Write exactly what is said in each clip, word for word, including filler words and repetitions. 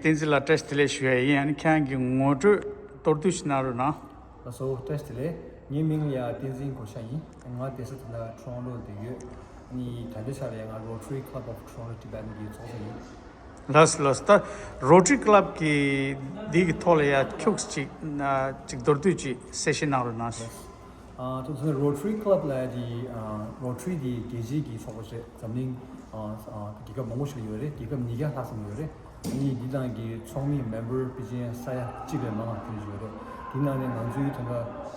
བསྟན་འཛིན་ལགས་བཀྲ་ཤིས་བདེ་ལེགས་ཞུ་ཡ་ཡིན། ཨ་ནི་ཁྱེད་རང་གི་ངོ་སྤྲོད་མདོར་བསྡུས་ཤིག་གནང་རོགས་གནང་། ལགས་སོ། བཀྲ་ཤིས་བདེ་ལེགས། ངའི་མིང་ལ་ཡ་བསྟན་འཛིན་གོ་ཤ་ཡིན། ང་བསྡད་ས་དེ་ན་ཊོ་རོན་ཊོ་བསྡད་ཡོད། ཨ་ནི་ད་ལྟའི་ཆ་ལ་ཡ་ང་Rotary Club of Toronto Tibetan གི་ཚོགས་གཙོ་ཡིན། ལགས་ལགས། ད་Rotary Club གི་འདི་གི་ཐོག་ལ་ཡ་ཁྱུག་ཅིག་ཅིག་མདོར་བསྡུས་ཅིག་གསལ་བཤད་གནང་རོགས་གནང་ཞུ། ཨ་ད་དེ་Rotary Club ལ་ཡ་དེ་Rotary དེ་རྒྱལ་སྤྱིའི་གི་ཚོགས་པ་རེད། འཛམ་གླིང་ཨ་རྒྱལ་ཁབ་མང་པོ་ཞིག་ལ་ཡོད་རེད། རྒྱལ་ཁབ་ཉིས་བརྒྱ་ལྷག་ཙམ་ཡོད་རེད། ཨ་ནི་འདི་དང་གི་ཚོགས་མི་མེམ་བར་ཕལ་ཆེར་ས་ཡ་གཅིག་ལས་མང་བ་དེ་འདྲ་ཡོད་རེད། དེ་ནང་ནས་ང་ཚོའི་ད་ལྟ་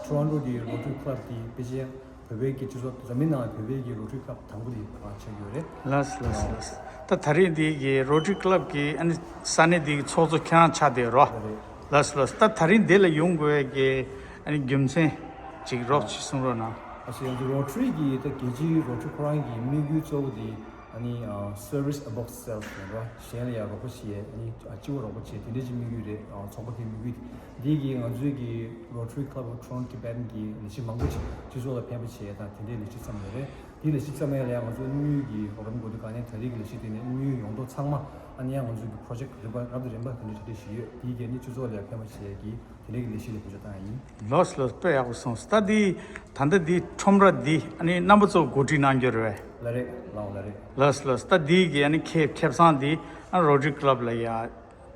ཊོ་རོན་ཊོ་གི་Rotary Club དེ་ཕལ་ཆེར་བོད་པའི་གི་སྤྱི་ཚོགས་འཛམ་གླིང་ནང་བོད་པའི་གི་Rotary Club དང་པོ་དེ་ཆགས་ཡོད་རེད། ལགས་ལགས་ལགས། ད་ད་རིང་འདི་གི་Rotary Club གི་ཨ་ནི་ས་གནས་འདི་གི་ཚོགས་གཙོ་ཁྱེད་རང་ཆགས་བསྡད་ཡོད་རེད་བ། ལགས་ལགས། ད་ད་རིང་འདི་ལ་ཡོང་དགོས་ཀྱི་ཨ་ནི་རྒྱུ་མཚན་ཅིག་རོབ་ཅིག་གསུང་རོགས་གནང་། ཨ་ཞེ་ཡང་Rotary གི་ད་རྒྱལ་སྤྱིའི་Rotary ཁོ་རང་གི་དམིགས་ཡུལ་གཙོ་བོ་དེ་ཨ་ནི་service above self ཡིན་ར། གཞན་ལ་ཡང་རོགས་པ་བྱེད་ཡས། ཨ་ནི་སྤྱི་བོ་རོགས་པ་བྱེད་དེ་འདྲས་ཀྱི་དམིགས་ཡུལ་རེད། ཚོགས་པ་དེའི་དམིགས་ཡུལ་འདི་གིས་ང་ཚོའི་གི་Rotary Club of Toronto Tibetan གི་ལས་གཞི་མང་པོ་ཅིག་སྤྱི་ཚོགས་ལ་ཕན་པ་བྱེད་ཡས་དང་དེ་འདྲའི་ལས་གཞི་བརྩམས་ཡོད་རེད། དེའི་ལས་གཞི་བརྩམས་ཡས་ལ་ཡང་ང་ཚོ་དམིགས་ཡུལ་གྱི་རོགས་རམ་དགོས་དུས་ག་ནས་ད་རེས་ཀྱི་ལས་གཞི་དེ་ནས་དམིགས་ཡུལ་ཡོངས་རྫོགས་ཚང་མ་ཨ་ནི་ཡང་ང་ཚོའི་གི་project རིམ་པ་རབ་དང་རིམ་པ་དེ་འདྲའི་གྲ་སྒྲིག་བྱས་ཡོད། དེའི་གི་ནི་སྤྱི་ཚོགས་ལ་ཕན་པ་བྱེད་ཡས་ཀྱི་དེ་འདྲའི་གི་ལས་གཞི་ལ་བེད་སྤྱོད་བཏང་ཡ་ཡིན། ལགས་ལགས། དཔེ་ཡག་པོ་གསུངས་སོང་། ད་འདི་ད་ལྟ་འདི་ཁྲོམ་ར་འདི་ཨ་ནི་རྣམ་པ་ཚོ་གོ་སྒྲིག་གནང་རྒྱུ་རེད་པས། ལགས་རེད་ལགས་འོ། ལགས་རེད། ལགས་ལགས། ད་འདི་གི་ཨ་ནི་ཁེ་ཁེ་བཟང་འདི་ཨ་Rotary Club ལ་ཡ་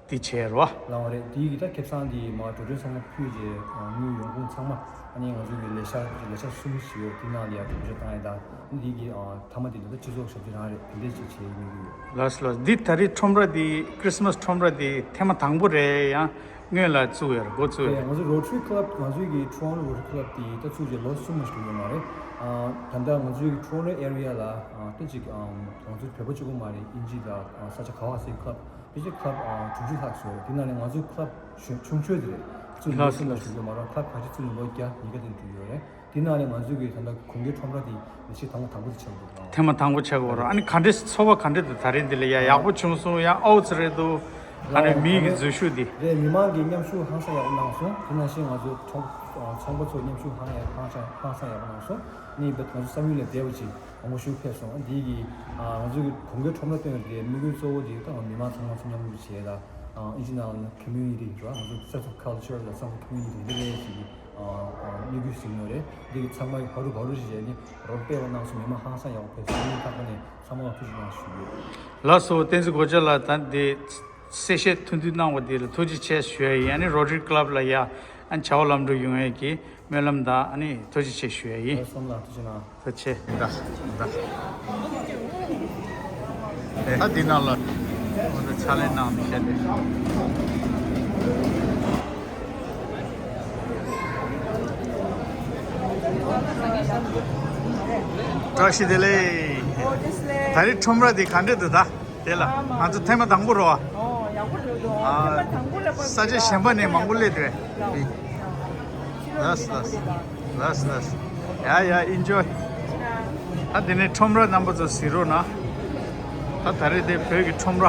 འདི་བྱས་རོ། ལགས་འོ་རེད། འདི་གི་ད་ཁེ་བཟང་འདི་མ་འགྲོ་གྲོན་ཚང་མ་ཕུལ་རྗེས་དངུལ་ཡོང་ཁུངས་ཚང་མ་ཨ་ནི་ང་ཚོ་གི་ལས་འཆར་ལས་འཆར་གསུམ་ཞིག་ཡོད། འདི་ནང་ལ་ཡ་བེད་སྤྱོད་བཏང་ཡ་དང་འདི་གི་མཐའ་མ་འདི་ད་ལྟ་སྤྱི་ཚོགས་ཞབས་ཕྱི་རང་རེད། དེ་འདྲས་ཅིག་བྱས་ཡོང་གི་ཡོད། ལགས་ལགས། འདི་ད་རེས་ཁྲོམ་ར་འདི་Christmas ཁྲོམ་ར་འདི་ཐེངས་མ་དང་པོ་རེད། ཡང་སྔོན་ལ་བཙུགས་ཡོད་རེད། འགོ་བཙུགས་ཡོད་རེད། ང་ཚོ་Rotary Club ང་ཚོའི་གི་Toronto Rotary Club དེ་ད་བཙུགས་རྗེས་ལོ་གསུམ་མ་ཞིག་ཡོད་མ་རེད། ད་ལྟ་ང་ཚོའི་གི་Toronto area ལ་ད་ཅིག་ང་ཚོ་བོད་པ་གཅིག་པོ་མ་རེད། དབྱིན་ཇི་དང་ས་ཆ་ག་བ་སའི་club ཕལ་ཆེར་club དྲུག་ཅུ་ལྷག་ཙམ་ཡོད་རེད། དེ་ནང་ནས་ང་ཚོའི་club ཆུང་ཆུང་ཤོས་དེ་རེད། བཙུགས་ལོ་གསུམ་མ་ཞིག་ཡོད་མ་རེད། club ཁ་ཤས་བཙུགས་ནས་ལོ་བརྒྱ་ཉིས་བརྒྱ་དེ་འགྲོ་ཡོད་རེད། དེ་ནང་ནས་ང་ཚོའི་གི་ད་ལྟ་གུང་རྒྱལ་ཁྲོམ་ར་དེ་ལས་གཞི་དང་པོ་དང་པོ་དེ་ཆགས་འདུག་ཐེངས་མ་དང་པོ་ཆགས་ཀྱི་ཡོད་རེད། ཨ་ནི་ག་འདྲས་ཚོར་བ་ག་འདྲས་འདུག་ད་རེས་འདི་ལ་ཡ་ཡག་པོ་བྱུང་སོང་། ཡང་ཨའུ་ཙི་རེད་འདུག་ཨ་ནི་མིའི་གི་འཛུལ་ཞུགས་འདི་རེད། མི་མང་གི་མཉམ་ཞུགས་ཧང་སང་ཡག་པོ་གནང་སོང་། དེ་ནང་བཞིན་ང་ཚོ་ཚོང་ཚོང་པ་ཚོ་མཉམ་ཞུགས་ཧང་ཡག་ཧང་སང་ཧང་སང་ཡག་པོ་གནང་སོང་། ཨ་ནི་ང་ཚོ་བསམ་ཡུལ་ལས་འདས་པ་ཅིག་མང་པོ་ཞིག་ཕེབས་སོང་། འདི་གི་ང་ཚོ་གི་གུང་རྒྱལ་ཁྲོམ་ར་བཏོན་ཡོད་དེ་དམིགས་ཡུལ་གཙོ་བོ་དེ་ད་མི་མང་ཚང་མ་ཚོ་མཉམ་རུབ་བྱས་ད་ཨིན་ཇི་ནང་ལ་community འདྲ་ང་ཚོ་sense of culture ལ་sense of community འདི་འདྲ་ཞིག་གི་དམིགས་ཡུལ་ཟིན་ཡོད་རེད། འདི་གི་ཚང་མ་ཧ་རུ་བ་རུ་ཞིག་བྱས་ནས་རོགས་སྤེལ་བ་གནང་སོང་། མི་མང་ཧང་སང་ཡག་པོ་ཕེབས་སོང་། ཨ་ནི་ལྷག་པ་ནས་ཚང་མ་ལ་ཐུགས་རྗེ་གནང་ཞུ་རྒྱུ། ལགས་སོ། བསྟན་འཛིན་གོ་ཆ་ལགས། ད་འདི་གསལ་བཤད་ཐུང་ཐུང་གནང་བ་འདི་ལ་ཐུགས་རྗེ་ཆེ་ཞུ་ཡ་ཡིན། ཨ་ནི་Rotary Club ལ་ཡ་ཨ་ནི་བྱ་བ་ལམ་འགྲོ་ཡོང་ཡས་ཀྱི་སྨོན་ལམ་དང་ཨ་ནི་ཐུགས་རྗེ་ཆེ་ཞུ་ཡ་ཡིན། ལགས་སོ། ལགས་ཐུགས་རྗེ་གནང་། ཐུགས་རྗེ་ཆེ། ད་ད་ཨེ་ད་འདི་ནང་ལ་ང་ཚོ་ཕྱག་ལས་གནང་མི་ཤེས་ཏེ། བཀྲ་ཤིས་བདེ་ལེགས། ད་རེས་ཁྲོམ་ར་འདི་ག་འདྲས་འདུག་ད། དེ་ལ་ང་ཚོ་ཐེངས་མ་དང་པོ་རོ། ཨོ་ཡག་པོ་འདུག་ཨ་ཐེངས་མ་དང་པོ་ལ་ས་ཆ་གཞན་པ་ནས་མང་པོ་སླེབས་འདུག་ཨེ། ལགས་ལགས་ལགས་ལགས། ཡ་ཡ་enjoy། ད་དེ་ནས་ཁྲོམ་ར་རྣམ་པ་ཚོ་གཟིགས་རོགས་གནང་། ད་ད་རེས་དེ་བོད་ཀྱི་ཁྲོམ་ར།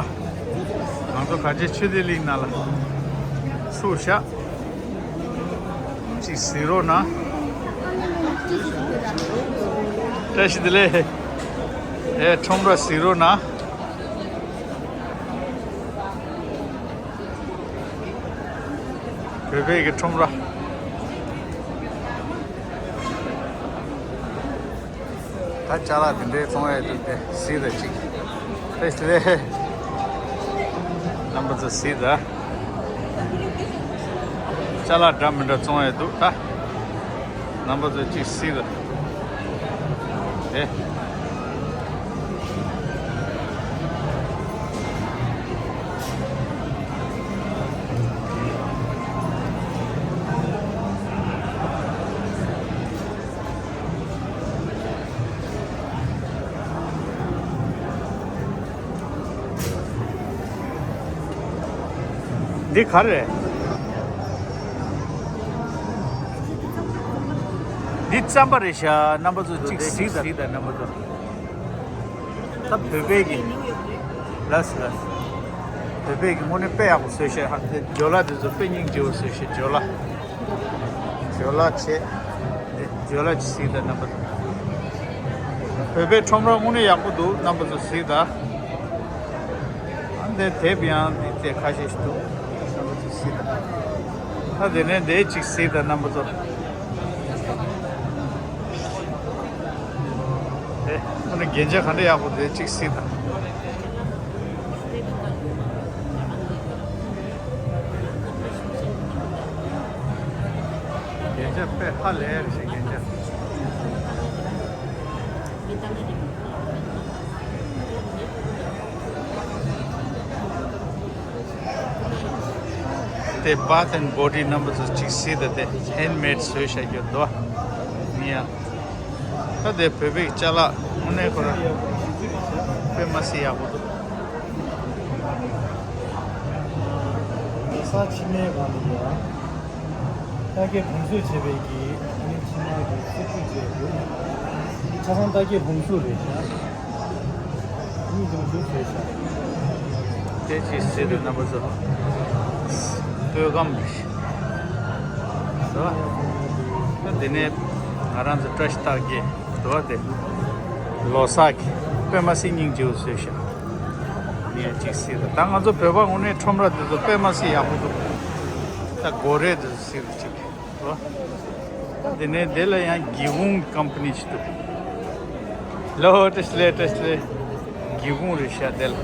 ང་ཚོ་ག་ཅེ་ཆོས་སྡེ་གླིང་ནང་ལ་ཚུར་བཞག་ཅིག་གཟིགས་རོགས་གནང་། བཀྲ་ཤིས་བདེ་ལེགས། ཨེ་ཁྲོམ་ར་གཟིགས་རོགས་གནང་། བོད་པའི་གི་ཁྲོམ་ར། ད་ཅ་ལག་དེ་འདྲའི་བཙོང་ཡས་འདུག་སྟེ་གཟིགས་དང་གཅིག་ཨེ་ལེ། རྣམ་པ་ཚོ་གཟིགས་དང་། ཅ་ལག་འདྲ་མི་འདྲ་བཙོང་ཡས་འདུག་ད་རྣམ་པ་ཚོ་གཅིག་གཟིགས་དང་། ཨེ། འདི་ག་རེ་རེད། འདི་རྩམ་པ་རེད་ཤག་རྣམ་པ་ཚོ་གཅིག་གཟིགས་དང་། གཟིགས་དང་རྣམ་པ་ཚོ། ད་བོད་པའི་གི། ལགས་ལགས། བོད་པའི་གི་དངོས་གནས་དཔེ་ཡག་པོ་བཟོས་ཤག་ཧ་ཏེ་ཇོ་ལ་དེ་ཚོ་དཔེ་སྙིང་རྗེ་པོ་བཟོས་ཤག་ཇོ་ལ། ཇོ་ལ་བྱས། ཇོ་ལ་གཟིགས་དང་རྣམ་པ་ཚོ། བོད་པའི་ཁྲོམ་ར་དངོས་གནས་ཡག་པོ་འདུག་རྣམ་པ་ཚོ་གཟིགས་དང་། ཨ་ དེ་དེབ་ཡང་འདི་དེ་ཁ་ཤས་ཤིག་འདུག་རྣམ་པ་ཚོ་གཟིགས་དང་། ད་དེ་ནས་འདི་གཅིག་གཟིགས་དང་རྣམ་པ་ཚོ། དེ་ཁོ་ནི་རྒྱན་ཆ་ག་འདྲ་ཡག་པོ་འདུག་གཅིག་གཟིགས་དང་། རྒྱན་ཆ་དཔེ་ཧ་ལས་རེད་ཤག་རྒྱན་ཆ། དེ་Bath and Body རྣམ་པ་ཚོ་གཅིག་གཟིགས་དང་། དེ་ཧེན་མེད་བཟོས་བཞག་རྒྱུ་འདུག་ནི་ཡ། ད་དེ་བོད་པའི་ཅ་ལག་དངོས་གནས་ཁོ་རང་དཔེ་མ་སྲིད་ཡག་པོ་འདུག་ས་ཕྱི་མའི་སྒང་ལ་ཡོད། རྟ་སྐད་བུམ་གཟུགས་བྱས་པའི་གི་ཨ་ནི་ཕྱི་མའི་གི་སེར་ཕྲེང་བཅས་ཡོད། ཆ་ཚང་རྟ་སྐད་བུམ་གཟུགས་རེད་ཤག་གཉིས་འདུག་འདུག་བྱས་ཤག་དེ་ཅིག་གཟིགས་དང་རྣམ་པ་ཚོ། སྤོས་སྒམ་རེད་ཤག་ད་དེ་ནས་ང་རང་ཚོ་བཀྲ་ཤིས་རྟགས་བརྒྱད་འདུག་པ། དེ་ལོ་གསར་གྱི་དཔེ་མ་སྲིད་སྙིང་རྗེ་པོ་བཟོས་ཤག་ངས་ཅིག་གཟིགས་དང་། ད་ང་ཚོ་བོད་པ་དངོས་གནས་ཁྲོམ་ར་དེ་ཚོ་དཔེ་མ་སྲིད་ཡག་པོ་འདུག་ད་སྒོ་རེ་དེ་ཚོ་གཟིགས་དང་ཅིག་ད་དེ་ནས་དེ་ལ་ཡང་སྒེའུ་ཁུང་ཀམ་པ་ནི་ཞིག་འདུག་ལོ་ཏེས་ལེ་ཏེས་ལེ། སྒེའུ་ཁུང་རེད་ཤག་དེ་ལ།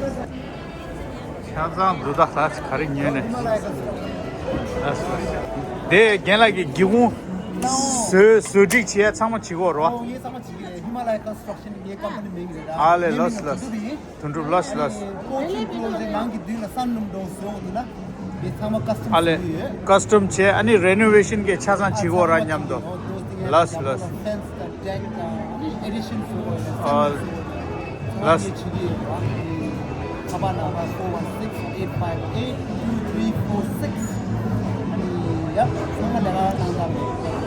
ཆ་ཚང་འདུག་ད་ད་ག་རེ་ཉོས་ནས། ལགས་སོ། དེ་རྒན་ལགས་ཀྱི་སྒེའུ་ཁུང་བཟོ་བཟོ་སྒྲིག་བྱེད་ཡ་ཚང་མ་བྱེད་ཀྱི་ཡོད་རེད་པ། ཨོ་ངས་ཚང་མ་བྱེད་ཀྱི་རེད། ཧི་མ་ལ་ཡ་ཀོན་སི་ཊྲག་ཤན་ངའི་ཀམ་པ་ནི་མིང་རེད། ཨ་ལེ་ངའི་ལགས་མིང་ལ་ལགས་དོན་གྲུབ་ཡིན། དོན་གྲུབ་ལགས་སོ་ལགས་སོ། ཨ་ནི་ཀོ་ཆེན་ཀོ་ཆེན་ནང་གི་མདུན་ལ་སན་ལུམ་འགྲོ་བཟོས་འོང་དུས་ན་དེ་ཚང་མ་ཀ་སི་ཊམ་ཨ་ལེ། བཟོས་ཡོད། ཀ་སི་ཊམ་བྱས། ཨ་ནི་རེ་ནོ་ཝེ་ཤན་གྱི་ཆ་ཚང་བྱེད་ཀྱི་ཡོད་རེད་པ་མཉམ་དུ། ལགས་སོ་ལགས་སོ། ཨ་ལགས། ལགས།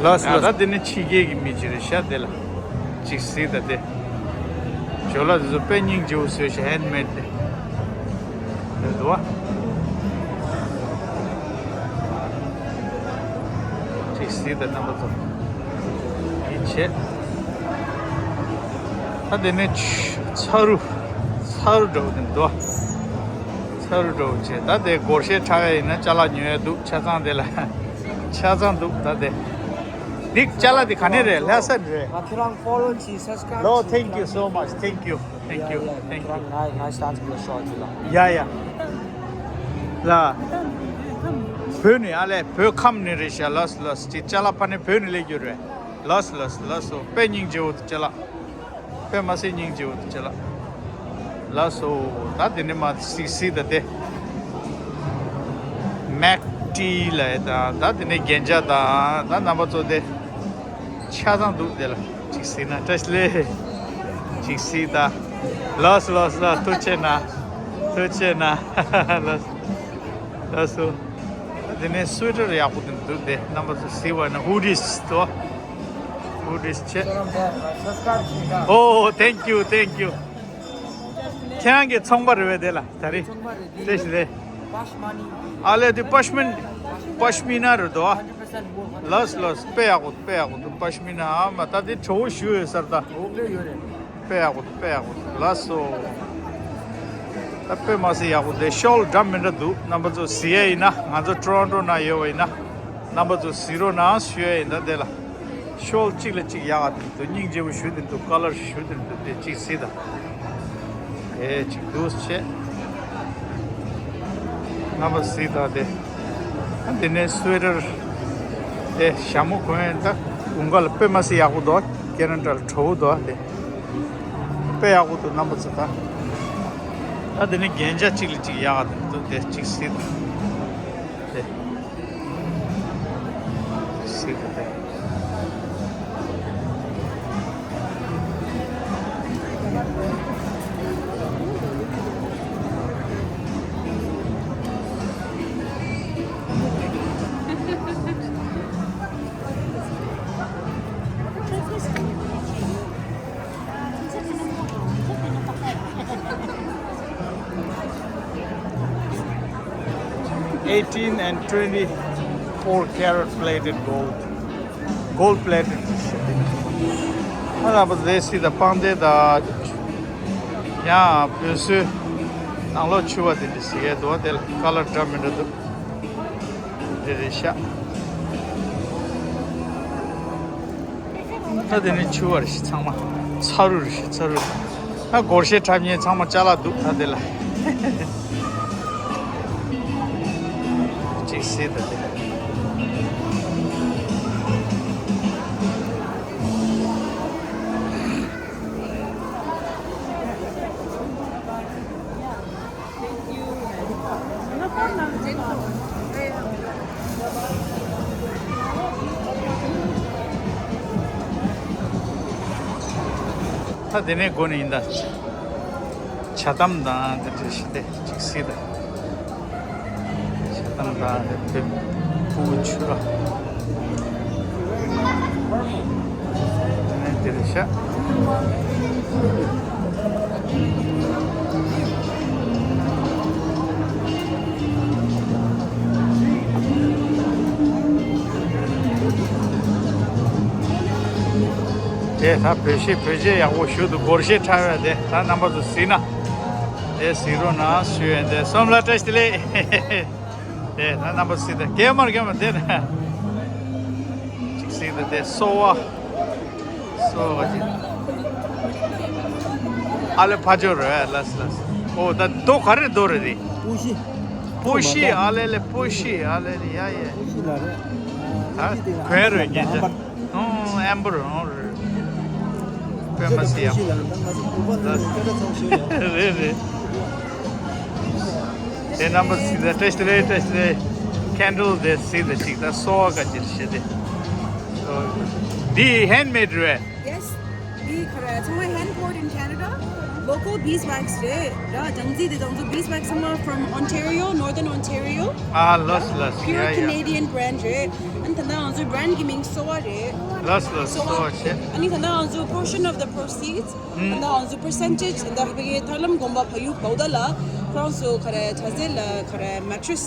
ལགས་སོ་ལགས། ད་དེ་ནི་ཕྱི་རྒྱལ་གྱི་མི་ཅིག་རེད་ཤག་དེ་ལ་ཅིག་གཟིགས་དང་། དེ་ཇོ་ལ་དེ་ཚོ་དཔེ་སྙིང་རྗེ་པོ་བཟོས་ཤག་ཧེན་མེད་དེ། དེ་འདུག་པ། ཅིག་གཟིགས་དང་རྣམ་པ་ཚོ། ཡིད་ཆེས། ད་དེ་ནས་ཚ་རུ། ཚ་རུ་འདྲ་པོ་དེ་འདུག་ཚ་རུ་འདྲ་པོ་བྱས། ད་དེ་སྒོར་གཞས་འཁྲབ་ཡ་ཡིན་ན་ཅ་ལག་ཉོ་ཡ་འདུག་ཆ་ཚང་དེ་ལ། ཆ་ཚང་འདུག་ད་དེ། འདི་ཅ་ལག་དེ་ག་ནས་རེད། ལྷ་ས་ནས་རེད། ང་ཁྱེད་རང་ཕོ་ལོ་བྱས་སབ་སི་ཀ་རའིབ། Lord, thank you so much. Thank you. Thank you. Yeah, yeah. Thank you. ཁྱེད་རང་ང་ང་ཞ་ཏང་ཙི་ལ་ཤོག་ཅིག་ལ། ཡ་ཡ། ལ། བོད་ནས། ཨ་ལས། བོད་ཁམས་ནས་རེད་ཤག་ལགས་སོ་ལགས་སོ། ཅིག་ཅ་ལག་ཕ་ནས་བོད་ནས་སླེབས་ཡོད་རེད། ལགས་སོ་ལགས་སོ་ལགས་སོ། དཔེ་སྙིང་རྗེ་པོ་འདུག་ཅ་ལག་དཔེ་མ་སྲིད་སྙིང་རྗེ་པོ་འདུག་ཅ་ལག་ལགས་སོ། ད་དེ་ནས་མར་གཟིགས་གཟིགས་དང་། དེ་མེག་ཊི་ལབ་ཡ་དང་། ད་དེ་ནས་རྒྱན་ཆ་དང་། ད་རྣམ་པ་ཚོ་དེ་ཆ་ཚང་འདུག་དེ་ལ་ཅིག་གཟིགས་ན། བཀྲ་ཤིས་བདེ་ལེགས། ཅིག་གཟིགས་དང་། ལགས་སོ་ལགས་སོ་ལགས། ཐུགས་རྗེ་གནང་། ཐུགས་རྗེ་གནང་། ལགས་སོ། ལགས་སོ། དེ་ནས་སུ་ཝེ་ཊར་ཡག་པོ་དེ་འདུག་དེ་རྣམ་པ་ཚོ་གཟིགས་པ་ན། ཧུ་ཌིས་དོ། ཧུ་ཌིས་བྱས། ཨོ། Thank you, thank you. ཁྱེད་རང་གི་ཚོང་པ་རེད་པས། དེ་ལ་ད་རེས། ཚོང་པ་རེད། དེ་ཞིག་རེད། ཨ་ལས། དེ་པ་ཤ་མིན། པ་ཤ་མི་ན་རེད་དོ། ལགས་ལགས། དཔེ་ཡག་པོ། དཔེ་ཡག་པོ་འདུག་པ་ཤ་མི་ན། ཨ་མ། ད་དེ་གྲོགས་པོ་ཞུ་ཡོད་ས་རེད་ད། དཔེ་ཡག་པོ་འདུག་དཔེ་ཡག་པོ་འདུག་ལགས་སོ། ད་དཔེ་མ་སྲིད་ཡག་པོ། དེ་ཤོལ་འདྲ་མི་འདྲ་འདུག་རྣམ་པ་ཚོ་གཟིགས་ཡ་ཡིན་ན། ང་ཚོ་ཊོ་རོན་ཊོ་ནང་ཡོད་པ་ཡིན་ན། རྣམ་པ་ཚོ་གཟིགས་རོགས་གནང་ཞུ་ཡ་ཡིན། ད་དེ་ལ་ཤོལ་གཅིག་ལ་གཅིག་ཡག་ག་དེ་འདུག་སྙིང་རྗེ་པོ་ཞེ་དྲག་འདུག་ཀ་ལར་ཞེ་དྲག་འདུག་དེ་གཅིག་གཟིགས་དང་། དེ་གཅིག་འདུག་བྱས། རྣམ་པ་གཟིགས་དང་། དེ། ཨ། དེ་ནས་སུ་ཝེ་ཊར། དེ་ཞྭ་མོ་གོན་ཡ། ད་དགུན་ཁ་ལ་དཔེ་མ་སྲིད་ཡག་པོ་འདུག་ཁེ་ན་ཌ་ལ་གྲོགས་པོ་འདུག་དེ་དཔེ་ཡག་པོ་འདུག་རྣམ་པ་ཚོ། ད་ད་དེ་ནས་རྒྱན་ཆ་གཅིག་ལ་གཅིག་ཡག་ག་དེ་འདུག་དེ་གཅིག་གཟིགས་དང་། དེ་གཟིགས་དང་། དེ། Eighteen and twenty-four carat plated gold. Gold plated. ཨ་ལ་བ་ཟེ་སི་དང་པང་གདན་དང་། ཡང་བོད་སྲོལ། ནང་ལོགས་ཕྱུ་པ་དེ་འདྲ་ཟེར་ཡས་འདུག་བ། དེ་ལ་ཀ་ལར་འདྲ་མི་འདྲ་འདུག། རེད་རེད་ཤག། ད་དེ་ནི་ཕྱུ་པ་རེད་ཤག། ཚང་མ་ཚ་རུ་རེད་ཤག། ཚ་རུ། ད་སྒོར་གཞས་འཁྲབ་མཁན་ཚང་མ་ཅ་ལག་འདུག། ད་དེ་ལ་ཅིག་གཟིགས་དང་དེ། ད་དེ་ནས་སྒོ་ནས་ཡིན་ད། ཇ་དམ་དང་དེ་འདྲ་ཞིག་དེ་ཅིག་གཟིགས་དང་། ཇ་དམ་དང་དེ་ཕྲུ་གུ་ཆུ་ར། དེ་ནས་དེ་རེད་ཤག། དེ་ད་བོད་གཞས་བོད་གཞས་ཡག་པོ་ཞུ་འདུག། སྒོར་གཞས་འཁྲབ་ཡ་དེ་ད་རྣམ་པ་ཚོ་གཟིགས་ན། དེ་གཟིགས་རོགས་གནང་ཞུ་ཡ་དེ། སོམ་ལ་བཀྲ་ཤིས་བདེ་ལེགས། དེ་ད་རྣམ་པ་གཟིགས་དང་། སྐྱེལ་མར་སྐྱེལ་མར་དེ་ན། ཅིག་གཟིགས་དང་། དེ་སོ་བ། སོ་བ་ཅིག། ཨ་ལེ་ཕ་ཇོ་རེད། ལགས་ལགས། ཨོ་ད་རྡོ་ག་རེ་རྡོ་རེད་རེད། པུ་ཤི། པུ་ཤི། ཨ་ལེ་ལེ་པུ་ཤི། ཨ་ལེ་ལེ། ཡ་ཡ། པུ་ཤི་ལ་རེད། ད་གོན་རེད་ཉེ་ཆ། ཨོ་ཨེམ་བར། ཨོ་རེད། དཔེ་མ་སྲིད་ཡག་པོ། རེད་རེད། དེ་རྣམ་པ་གཟིགས་དང་། བཀྲ་ཤིས་བདེ་ལེགས། བཀྲ་ཤིས་བདེ་ལེགས། ཁེན་ཌལ་དེ་གཟིགས་དང་ཞིག། ད་སོ་བ་ག་ཅིག་བྱེད་དེ། འདི་ཧེན་མེད་རེད། Yes. འདི་ག་རེ། ཚང་མ་hand poured in Canada. Local beeswax རེད། ར་ཅང་ཙི་དེ་ཅང་ཙུ། beeswax ཚང་མ་from Ontario, Northern Ontario. ཨ་ལགས་ལགས། Pure ཡ་ཡ། Canadian brand རེད། ཨ་ནི་ད་ལྟ་ང་ཚོའི་brand གི་མིང་སོ་བ་རེད། ལགས་ལགས། སོ་བ། སོ་བ་བྱས། ཨ་ནི་ད་ལྟ་ང་ཚོ་portion of the proceeds ད་ལྟ་ང་ཚོ་percentage ད་ལྟ་ཕ་གིའི་ཐར་ལམ་དགོན་པ་ཕ་ཡུལ་བའོ་ད་ལ་ཁོ་རང་ཚོ་ག་རེ། གྲྭ་ཚང་ལ་ག་རེ། mattress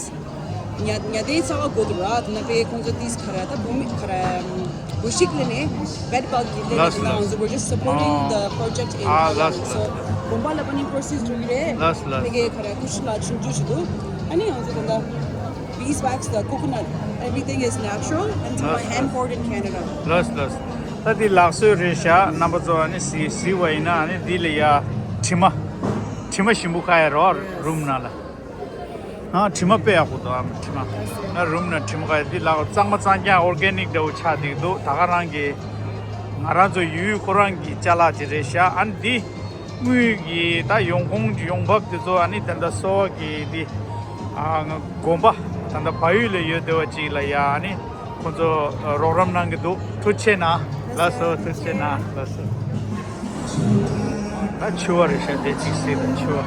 ཉལ་ཉལ་དེའི་རྩ་བ་དགོས་འདུག་ར། དེ་ན་ཕ་གིའི་ཁོང་ཚོ་དེས་ག་རེ། ད་བུ་མི་ག་རེ། བུ་ཤིག་ལས་ནས་bed bug གི་ལས་ནས། ལགས་ད་ལྟ་ང་ཚོ་we're just supporting the project in ཨ་ལགས་ལགས། So དགོན་པ་ལ་ཕ་ནི་proceeds འགྲོ་གི་རེད། ལགས་ལགས། ཕ་གིའི་ག་རེ་ཀུ་ཤུ་ལ་ཆུང་ཆུང་ཞིག་འདུག། ཨ་ནི་ང་ཚོ་ད་ལྟ་beeswax, the coconut, everything is natural and ཚང་མ་hand poured in Canada. ལགས་ལགས། ད་འདི་ལག་བཟོས་རེད་ཤག། རྣམ་པ་ཚོ་ཨ་ནི་གཟིགས་གཟིགས་པ་ཡིན་ན། ཨ་ནི་འདི་ལ་ཡ་དྲི་མ། དྲི་མ་ཞིམ་པོ་ཁ་ཡ་རོ་རུམ་ནང་ལ། ཨ་དྲི་མ་དཔེ་ཡག་པོ་འདུག། ཨ་དྲི་མ། ང་རུམ་ནང་དྲི་མ་ཁ་ཡ། འདི་ལག་གཙང་མ་གཙང་རྐྱང་organic འདྲ་བོ་ཆགས་བསྡད་འདུག། ད་ག་རང་གི་ང་རང་ཚོ་ཡུལ་ཁོ་རང་གི་ཅ་ལག་ཅིག་རེད་ཤག། ཨ་ནི་འདི། དངུལ་གྱི་ད་ཡོང་ཁུངས་ཀྱི་ཡོང་འབབ་དེ་ཚོ་ཨ་ནི་ད་ལྟ་སོ་བ་གི་དེ་ཨ་དགོན་པ་ད་ལྟ་བལ་ཡུལ་ལ་ཡོད་བསྡད་པ་ཅིག་ལ་ཡ་ཨ་ནི་ཁོང་ཚོ་རོགས་རམ་གནང་གི་འདུག། ཐུགས་རྗེ་གནང་། ལགས་སོ། ཐུགས་རྗེ་གནང་། ལགས་སོ། ད་ཕྱུ་པ་རེད་ཤག། དེ་གཅིག་གཟིགས་དང་། ཕྱུ་པ།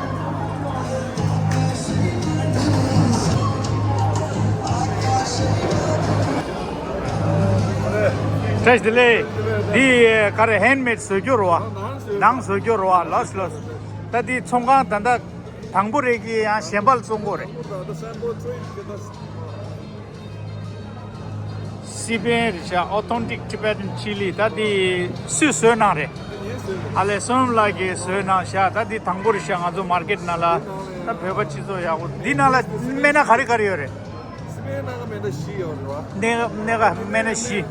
བཀྲ་ཤིས་བདེ་ལེགས། འདི་ག་རེ། ཧེན་མེད་བཟོ་རྒྱུ་རེད་བ། ནང་བཟོ་རྒྱུ་རེད་བ། ལགས་ལགས། ད་འདི་ཚོང་ཁང་ད་ལྟ་དང་པོ་རེད་ཀྱི། ཡང་གཞན་པ་ལ་བཙོང་གི་རེད། སི་པན་རེད་ཤག། Authentic Tibetan Chili། ད་འདི་སུས་བཟོས་གནང་རེད། ཨ་ལེ་བསོད་ནམས་ལགས་ཀྱིས་བཟོས་གནང་ཤག། ད་འདི་དང་པོ་རེད་ཤག། ང་ཚོ་མར་ཀེཊ་ནང་ལ། ད་བོད་པ་སྤྱི་ཚོགས་ཡག་པོ། འདི་ནང་ལ་སྨན་སྣ་ག་རེ་ག་རེ་ཡོད་རེད། སྨན་སྣ་ག་སྨན་སྣ་བཞི་ཡོད་རེད་བ། སྨན་སྣ་ག་སྨན་སྣ་བཞི།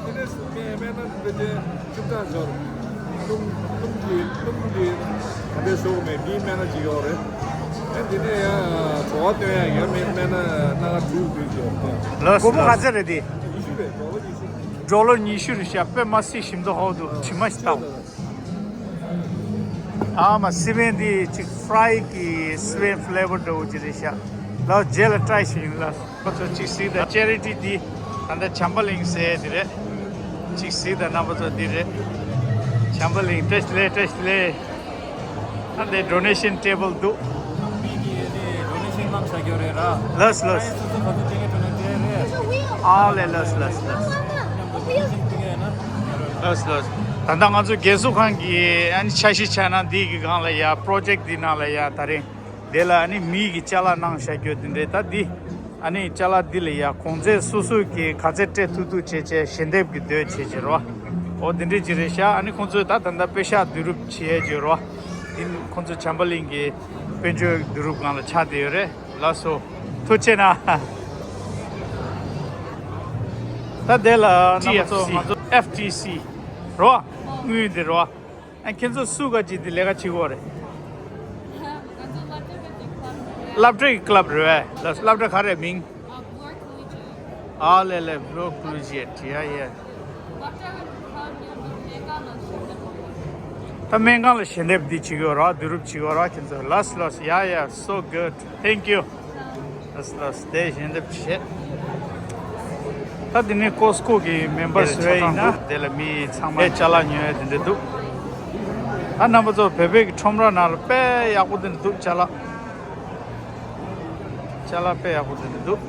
དེ་ནས་སྨན་སྨན་སྣ་འདི་ཅན་ཁྱིམ་ཚང་ཚོར་སྣུམ་སྣུམ་གྱི་སྣུམ་གྱི་ག་འདྲ་བཟོ་གི་མེད། འདིའི་སྨན་སྣ་གཅིག་ཡོད་རེད། ཨ་འདི་ནས་ཡང་བྲོ་བ་སྟོན་ཡག་ཡོད་མེད། སྨན་སྣ་སྣ་ཁ་དྲུག་དུས་ཀྱི་ཡོད་རེད། ལགས་སོ། སྒོར་མོ་ག་ཚད་རེད་དེ། ཉི་ཤུ་རེད། ཌོ་ལར་ཉི་ཤུ། ཌོ་ལར་ཉི་ཤུ་རེད་ཤག། དཔེ་མ་སྲིད་ཞིམ་མདོག་ཁ་པོ་འདུག། དྲི་མ་ཞིག་བཏང་། ཨ་མ། སི་པན་འདི་ཅིག་ཕ་རའི་གི་སི་པན་ཕི་ལེ་ཝར་འདྲ་བོ་ཅིག་རེད་ཤག། ལགས་རྗེས་ལ་ཊ་རའི་བྱེད་ཡིན། ལགས་ཁོ་ཚོ་ཅིག་གཟིགས་དང་། ཅེ་རི་ཊི་འདི་ད་ལྟ་བྱམས་པ་གླིང་ཟེར་དེ་རེད། ཅིག་གཟིགས་དང་རྣམ་པ་ཚོ། འདི་རེད། བྱམས་པ་གླིང་། བཀྲ་ཤིས་བདེ་ལེགས། བཀྲ་ཤིས་བདེ་ལེགས། ད་འདི་ཌོ་ནེ་ཤན་ཊེ་བལ་འདུག། མི་གིས་ཨ་ནི་ཌོ་ནེ་ཤན་གནང་བཞག་ཡོད་རེད་ར། ལགས་ལགས། སོ་སོ་ག་ཚོད་སྤྲད་མཁན་སྤྲད་ན་སྤྲད་རེད། ཨ་ལེ། ལགས་ལགས་ལགས། མཉམ་དུ་ཌོ་ནེ་ཤན་སྤྲད་མཁན་ཡོད་ན། ལགས་ལགས། ད་ལྟ་ང་ཚོ་རྒས་གསོ་ཁང་གི་ཨ་ནི་འཆར་གཞི་ཆ་ནང་འདི་གི་སྒང་ལ་ཡ། པོ་རོ་ཇེཀ་འདི་ནང་ལ་ཡ། ད་རིང་འདི་ལ་ཨ་ནི་མི་གི་ཅ་ལག་གནང་བཞག་རྒྱུ་འདི་འདྲས། ད་འདི་ཨ་ནི་ཅ་ལག་འདི་ལ་ཡ་གོང་ཚད་སོ་སོ་གི་ག་ཚད་སྤྲད་ཐུབ་ཐུབ་བྱས་བྱས། ཞལ་འདེབས་ཀྱི་འདོད་བྱས་བྱས་རོ། འོ་འདི་འདྲས་ཅིག་རེད་ཤག། ཨ་ནི་ཁོང་ཚོས་ད་ད་ལྟ་པེ་ཤག་བསྡུ་རུབ་བྱས་བྱས་རོ། འདི་ཁོང་ཚོ་བྱམས་པ་གླིང་གི་ དཔལ་འབྱོར་བསྡུ་རུབ་སྒང་ལ་ཆགས་བསྡད་ཡོད་རེད། ལགས་སོ། ཐུགས་རྗེ་གནང་། ད་དེ་ལ་རྣམ་པ་ཚོ། ཊི་ཨེཕ་སི། ང་ཚོ་ཨེཕ་ཊི་སི་རོ། དངུལ་དེ་རོ། ཨ། ཁྱེད་ཚོ་སུ་ག་ཅིག་དེ་ལས་ཀ་བྱེད་ཀྱི་ཡོད་རེད། ང་ཚོ་སློབ་གྲྭ་གི་ཀི་ལབ་རེད། སློབ་གྲྭ་ག་རེ་མིང་། ཨ། Bloor Collegiate། ཨ་ལེ་ལེ། Bloor Collegiate། ཡ་ཡ། སློབ་གྲྭ་གི་ཁ་ཉོ་ནི་སྨན་ཁང་ལ་ཞལ་འདེབས། ད་སྨན་ཁང་ལ་ཞལ་འདེབས་འདི་བྱེད་ཀྱི་ཡོད་ར། བསྡུ་རུབ་བྱེད་ཀྱི་ཡོད་ར། ཁྱེད་ཚོ་ལགས་ལགས། ཡ་ཡ། So good. Thank you. ལགས་ལགས། དེ་ཞལ་འདེབས་བྱེད། ད་འདི་ནི་ཀོ་སི་ཀོ་གི་མེམ་བར་ཟེར་བ་ཡིན་ན། དེ་ལ་མི་ཚང་མས་ཅ་ལག་ཉོ་ཡ་དེ་འདྲ་འདུག་ད་རྣམ་པ་ཚོ་བོད་པའི་གི་ཁྲོམ་ར་ནང་ལ་དཔེ་ཡག་པོ་དེ་འདྲ་འདུག་ཅ་ལག་ཅ་ལག་དཔེ་ཡག་པོ་དེ་འདྲ་འདུག་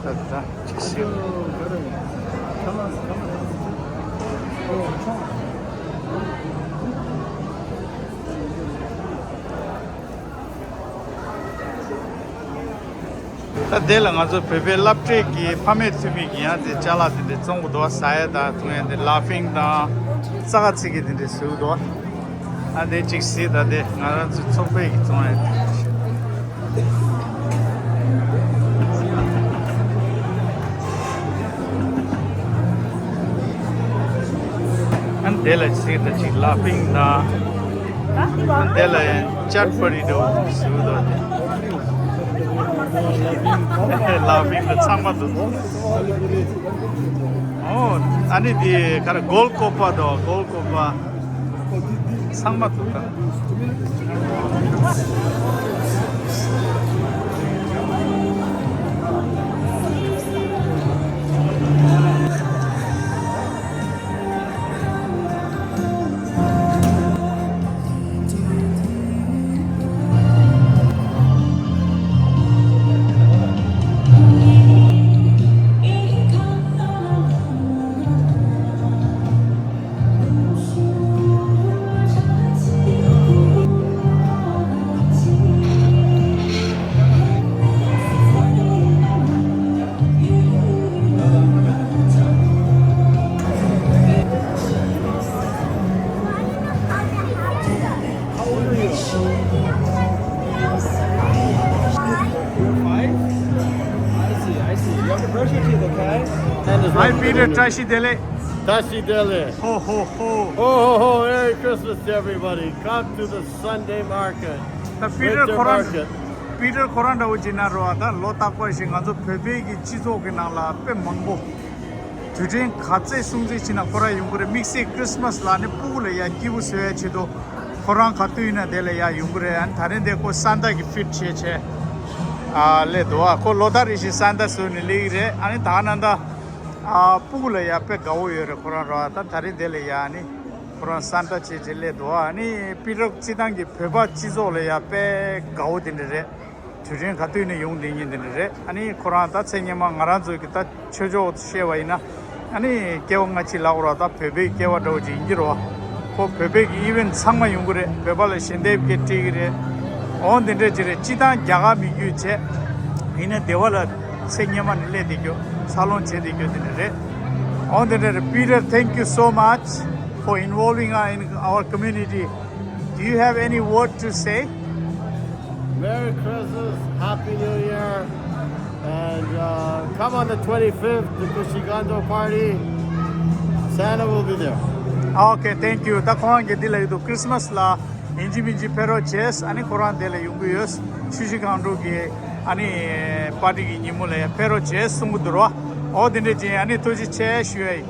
ད་ད་ཅིག་ཤེས། ད་དེ་ལ་ང་ཚོ་བོད་པའི་སློབ་གྲྭའི་གི་ཕ་མེས་འཚོ་བའི་གི་ཡང་དེ་ཅ་ལག་དེ་འདྲ་བཙོང་གི་འདུག་ཟ་ཡ་དང་འཐུང་ཡ་དེ་ལ་ཕིང་དང་ཙག་ཙིག་གི་དེ་འདྲ་བཟོས་འདུག་ཨ། དེ་གཅིག་གཟིགས་དང་། དེ་ང་རང་ཚོའི་ཚོགས་པའི་གི་བཙོང་ཡ་དེ། ཨ་ནི་དེ་ལ་གཟིགས་དང་། གཅིག་ལ་ཕིང་དང་། ཨ་ནི་དེ་ལ་ཡང་ཅཊ་པ་ཏི་འདྲ་བོ་བཟོས་འདུག་སྟེ། ལ་ཕིང་དང་ཚང་མ་འདུག་ཨོ། ཨ་ནི་དེ་ག་རེ། གོལ་ཀོ་པ་དང་། གོལ་ཀོ་པ། ཚང་མ་འདུག་ད། Five? I see, I see. You have to brush your teeth, okay? And it's Hi, Peter. བཀྲ་ཤིས་བདེ་ལེགས། བཀྲ་ཤིས་བདེ་ལེགས། Ho, ho, ho. Ho, ho, ho. Merry Christmas to everybody. Come to the Sunday market. ད་པི་ཊར་Winter ཁོ་རང་། market. པི་ཊར་ཁོ་རང་འདྲ་བོ་བྱས་ན་རོ། ད་ལོ་རྟག་པར་བཞིན་ང་ཚོ་བོད་པའི་གི་སྤྱི་ཚོགས་ཀྱི་ནང་ལ་དཔེ་མང་པོ། དུས་དྲན་ག་ཚད་སྲུང་བརྩི་བྱས་ན་ཁོ་རང་ཡོང་གི་རེད། དམིགས་བསལ་ཁྲི་སི་མ་སི་ལ་ནི་སྤུ་གུ་ལ་ཡ་སྐྱིད་པོ་བཟོ་ཡ་ཆེད་དུ་ཁོ་རང་ག་དུས་ཡིན་ན་དེ་ལ་ཡ་ཡོང་གི་རེད། ཨ་ནི་ད་རེས་འདི་ཁོ་སན་ཏ་གི་ཕིཊ་བྱས་བྱས། ཨ་ལས་འདུག་ཨ། ཁོ་ལོ་ལྟར་རེ་བཞིན་སན་ཏ་བཟོས་ནས་སླེབས་ཀྱི་རེད། ཨ་ནི་ད་ནང་ད། ཨ། སྤུ་གུ་ལ་ཡ་དཔེ་དགའ་བོ་ཡོད་རེད་ཁོ་རང་རོ། ད་ད་རེས་འདི་ལ་ཡ་ཨ་ནི་ཁོ་རང་སན་ཏ་བྱས་བྱས་སླེབས་འདུག་ཨ་ནི་པི་ཊར་སྤྱི་བཏང་གི་བོད་པ་སྤྱི་ཚོགས་ལ་ཡ་དཔེ་དགའ་བོ་དེ་འདྲ་རེད། དུས་དྲན་ག་དུས་ནས་ཡོང་བསྡད་མཁན་དེ་འདྲ་རེད། ཨ་ནི་ཁོ་རང་ད་མཚན་སྔོན་མ་ང་རང་ཚོ་གི་ད་ཆོས་ཕྱོགས་བཤད་པ་ཡིན་ན། ཨ་ནི་སྐྱེ་བ་སྔ་ཕྱི་ལབ་དགོས་ར། ད་བོད་པའི་སྐྱེ་བ་འདྲ་བོ་ཅིག་ཡིན་གྱི་རེད་བ། ཁོ་བོད་པའི་གི་ཨི་ཝེན་ཊི་ཚང་མ་ཡོང་གི་རེད། བོད་པ་ལ་ཞལ་འདེབས་སྐད་སྤྲད་ཀྱི་རེད། འོ་འདི་འདྲ་ཅིག་རེད། སྤྱི་བཏང་རྒྱ་གར་མི་རྒྱུད་བྱས། ཡིན་ན་སྡེ་བ་ལ་མཚན་སྔོན་མ་ནས་སླེབས་བསྡད་རྒྱུ། འཚར་ལོངས་བྱས་བསྡད་རྒྱུ་དེ་འདྲ་རེད། འོ་འདི་འདྲ་རེད། Peter, thank you so much for involving us in our community. Do you have any word to say? Merry Christmas, Happy New Year, and uh, come on the twenty-fifth to Kushigando party. Santa will be there. Okay, thank you. ད་ཁོང་གིས་འདི་ལ་ཡོད་དུ་ཁྲི་སི་མ་སི་ལ་ཡིན་གཅིག་མིན་གཅིག་ཕེབས་རོགས་བྱས། ཨ་ནི་ཁོ་རང་འདི་ལ་ཡོང་གི་ཡོད། ཆུ་བཞི་སྒང་དྲུག་གི་ཨ་ནི་པར་ཊི་གི་ཉིན་མོ་ལ་ཡ་ཕེབས་རོགས་བྱས་གསུང་གི་འདུག་རོ། འོ་འདི་འདྲ་ཅིག་ཨ་ནི་ཐུགས་རྗེ་ཆེ་ཞུ་ཡ་ཡིན།